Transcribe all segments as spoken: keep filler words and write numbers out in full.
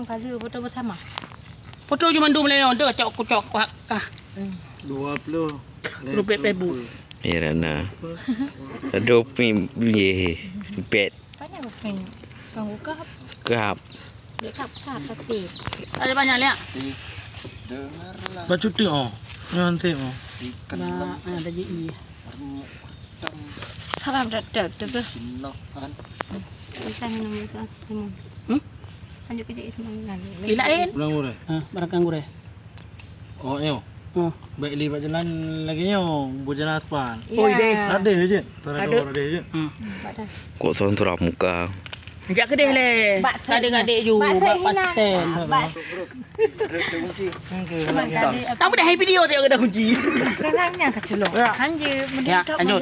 Kali foto bersama. Foto je mandum lé nyoe, deuh cok kucok kuak kah. Hmm. Dua puluh. Rupet pebu. Ya, Rana. Aduh, pi-, ye, pet. Banyak bukan. Bukan gukap. Gukap. Dia kap-kap tapi. Ada banyak lihat. Bacut tu, oh. Yang nanti, oh. Nah, ada je iya. Haram dah, dah, dah, dah. Bisa minum, bisa minum. Hmm? Lanjut kerja itu, minum. Ih, lain. Barang gureh. Ha, barang gureh. Oh, yo. Oh. Baik li bak jalan lagi yo, bu jalan aspal. Oh, iya. Ada je. Ada. Ada je. Hmm. Kok seram-seram muka. Jak kedeh leh. Bak Kadang adik ju, bak Pak Sten. Bak Tamu dah video tengok kena kunci. Kenangnya kecelok. Ya. Hanja. Ya, lanjut.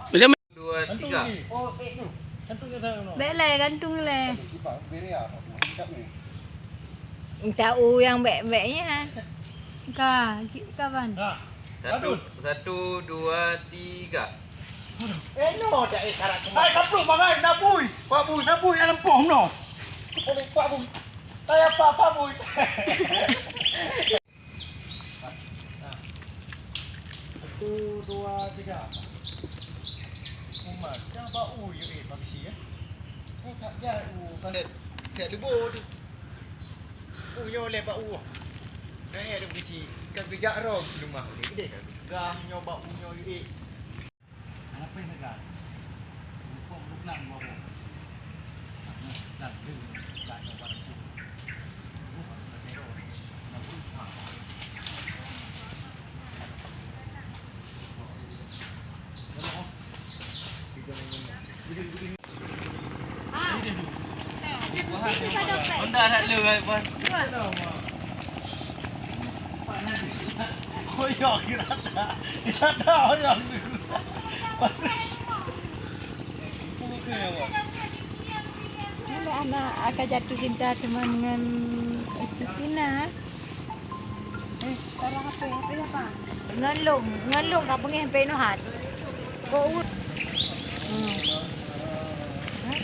Bila Dua, tiga. Bèk lé, gantung lé. Minta u nyang bèk-bèk nyan. Ka, kawan. Satu, satu, dua, tiga. Eh, no, dak eh, karat tu. Hai, kaplok bangai, nabui. Pak Bui, nabui, nak lempôh, no. Pak Bui. Hai, apa, Pak Bui? Satu, dua, tiga. Umar, dah bak u, yuk, eh, bak bisi, eh. Eh, tak jah, u, bak. Siap lubuk tu. U, nyoe leh bak u. Dah, eh, bak bisi. Kan bijak roh, rumah ni gede kan. Gah, nyoe bak u, nyoe, yuk, eh. Honda tak lu, hai, Puan. Koyak kira tak. Kira tak, koyak. Ada anak akan jatuh cinta teman dengan Siti na. Eh, orang apa? Apa apa? Ngon lôn, ngon lôn ka beungéh pé nyoe hat. Kok u-, hmm. Hah?